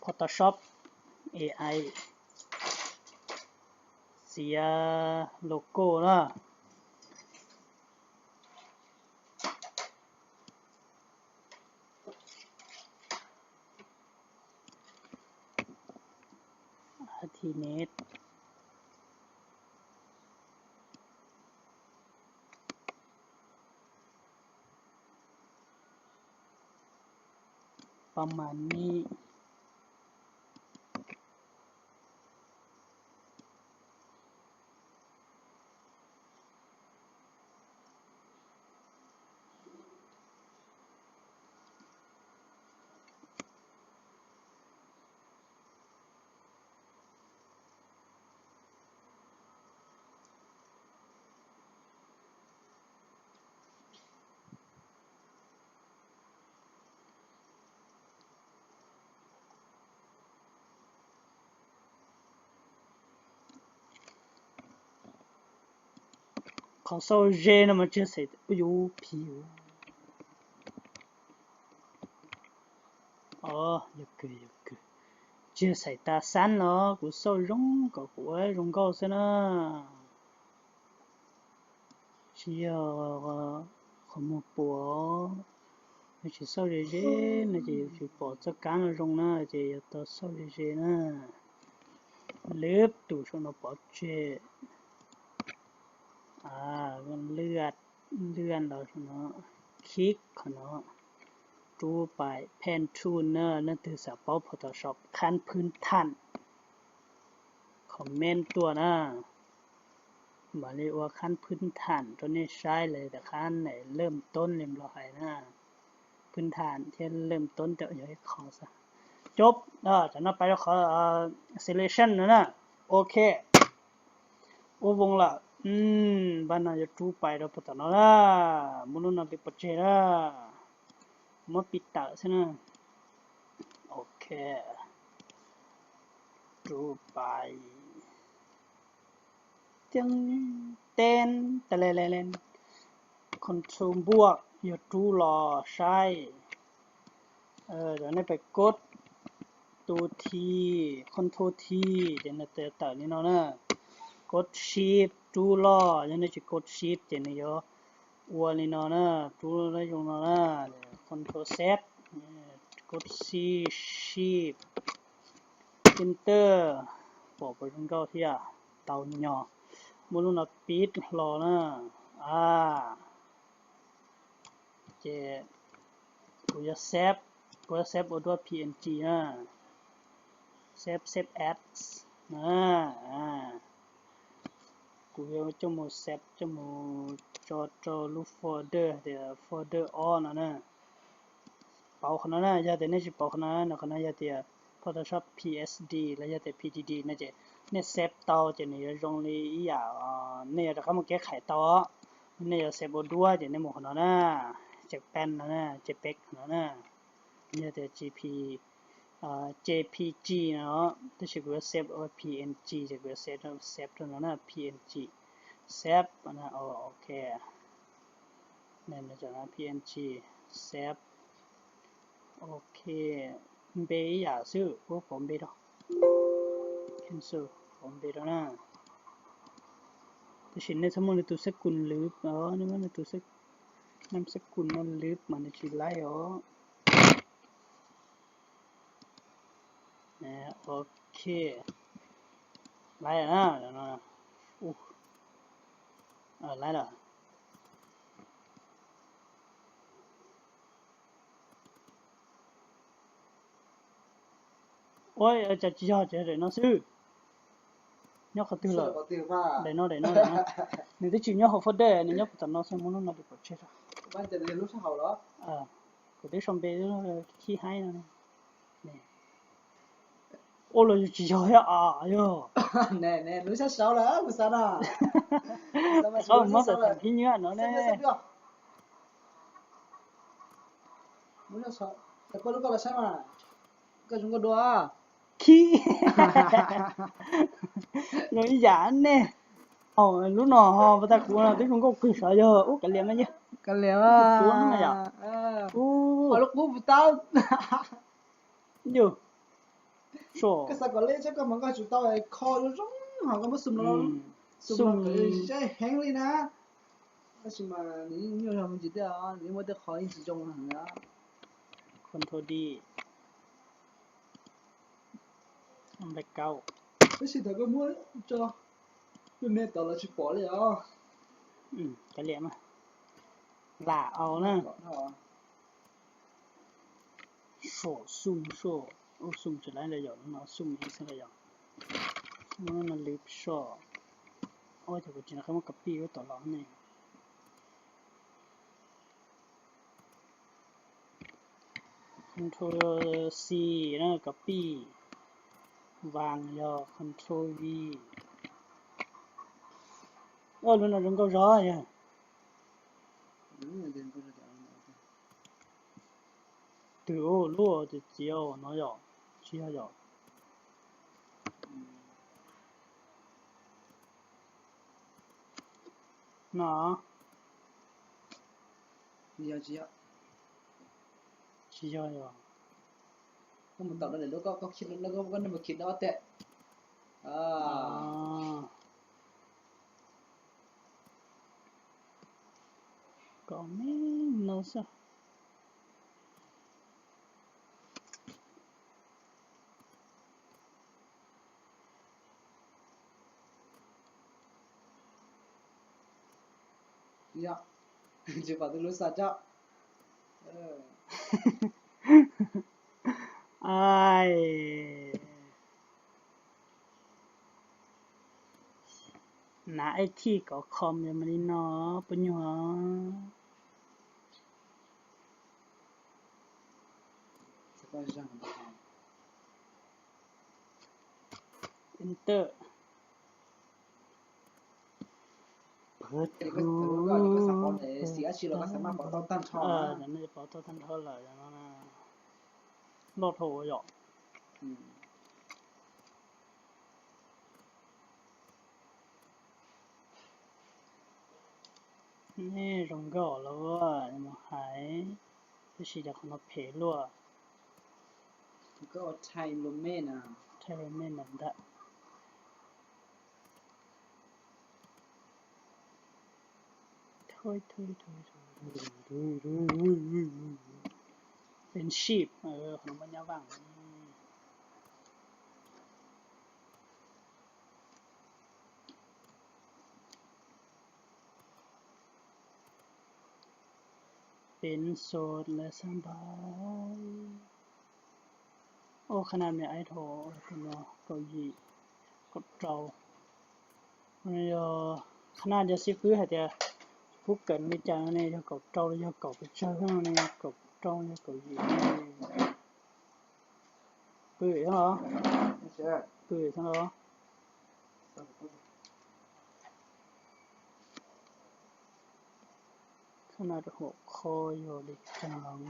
Photoshop A I txiav logo na. Artinet. Pab mas ni. Qhov xauj ze no mas tsis xaiv, yus phiv. Tsis xaiv tas xab los kuv xauj zoo kom kuv ua zoo nkauj xwb na. Tsis yog qhov muag puas, yog tsis xauj ze ze no ces yus tsis pom txoj kab no zoo na, ces yog tau xauj ze ze na. Lwb tus saum no pov tseg, lwb, lwb los saum no, khib qhov no, rub pais pen tool na, leej twg xav paub Photoshop khab phwb tham, comment tuaj na. Mam li ua khab phwb tham rau nej saib lawm tias khab nws lwm toob li nplog hais na. Phwb tham thiab lwm toob tam yog ib qho xwb. Cov no pais rau qhov selection no na. Ok. Ua voos lawm. Npaj no yuav rub pais rau puag tom no na. Muab lub no li pov tseg na. Muab piv tawm xwb na. Ok. Rub pais. Tieeb teeb, control npuaj yog rub los saib. Cov nej pais kod tus T, control T, ces nws tawm li no na. Kod shift rub los, yog nej tsis kod shift ces nws yuav ua li no na, rub zoo no na. Control Z, kod shift, enter, pom puas zoo nkauj thiab, tau nyo. Muab lub no pib hlo na. A, ces kuv yuav save, kuv yuav save ua duab P N G na, save, save as na. Kuv yuav coj mus save, coj mus tso rau lub folder tias folder ob no na. Pauv qhov no na, yog tias nej tsis pauv qhov no, qhov no yog tias Photoshop P S D los yog tias P D D no ces nej save tau ces nws yuav zoo li ib yam nej yuav rov qab mus keb khais tau. Nej yuav save ua duab ces nej mus qhov no na, JPEG no na, JPEG no na. Yog tias G P, J P G no, tab sis kuv yuav save ua P N G ces kuv yuav save rau no na, P N G. Save, ok. P N G, save. Ok, npe ib yam xwb, kuv pauv npe rau. Cancel, pauv npe rau na. Tab sis nej txhob muab nws tus xab kum lwv, nej muab nws tus nam xab kum no lwv mas nws tsis laib os. Ok, laib na, laib lawm. Ua cas tsis yog, ces daim no xwb. Nyob qhov twg lawm? Daim no, daim no, daim no. Nws twb tsis nyob hauv folder, nws nyob puag tom no xwb, muab lub no pov tseg tso. Kuv twb sau npe khib haib no. Ua los yus tsis yog thiab as yog. Lub sab saud lawm, lub sab no. Muab tawm theem khib nyiab no ne. Koj zoo nkauj dua. Khib. Zoo ib yam ne. Lub no ho pas tas kuv no twb zoo nkauj kawg sav yog ub kav liam mas yog. Kav liam. Kuv no yom. Lub qub puas tau. Yus. Koj xav kom leb txhob koj mas koj tsum tau kho zoo zoo ho koj muab xum los, xum los kom zoo heev li na. Tab sis mas nws yeej nyuaj zog me ntsis thiab, nws yeej muaj tej qho yeej tsis zoo heev na. Control D. Tab sis thaum koj muab tso, me me tod los tsis pom li os. Kav liam mas, lam au na. Suam xum suam, ua xum tsis laib lawm yom, no xum ib xwb lawm yom. Muab no lwv soj. Ua cas kuv tsis nco qab muab copy lub tom los ne. Control C na, copy. Vas yog Control V. Ua lub no zoo nkauj zog yog. Twb lub txiv txiv no yom, tsis yog yom. No. Tsis yog yom. Koj mus tom no lawm, koj, koj khij no, koj, koj mus khij no ob teg. Kom me no xwb. Yog, tsis pom tus lub xav tso. Ai, nav ib thij kom khom yog mas li no, puas nyuag. Enter. Pov tau tag nrho lawm no. Loj dhau ua yom. Nej zoo nkauj lawm mus hais, tab sis cov qhov no phem luaj. Thaij me ntawd ntag. Peb ship, qhov no muaj nyab vaj. Pencil lawv xab npais. Ua qhab na me ib dhau, tus no kaum yim, kaum rau. Yog qhab na cov xib fwb hais tias pub kawm li cas no ne, yog kaum rau los yog kaum pes tsawg no ne, kaum rau yog kaum yim no ne. Pw xwb los? Pw xwb los? Qhab na rau hauv qhov yog li cas los?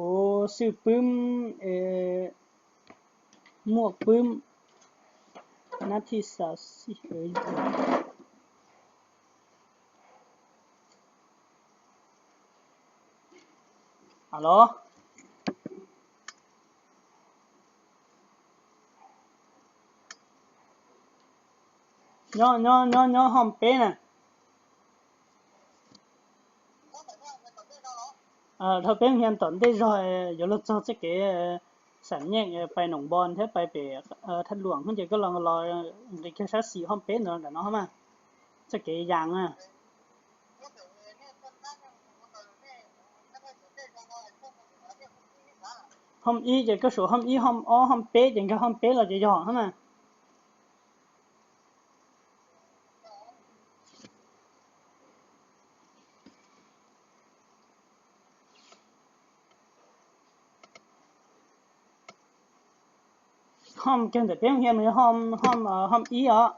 Ua xwb pwb, muaj pwb, nab thij xav xij. Los? Nyob, nyob, nyob, nyob hom peb na. Dhau peb hia tom ntej zog yuav luag txog txoj kev xam nyeej pais Noom Npo thiab pais pem Thaj Luam ces koj los los nqis kiag sab xis hom peb ntawd nram no mas. Txoj kev yas na. Hom ib ces koj suam hom ib, hom ob, hom peb ces nkag hom peb los ces yog hab mas. Hom kiag ntawm peb hia nws hom, hom ib os.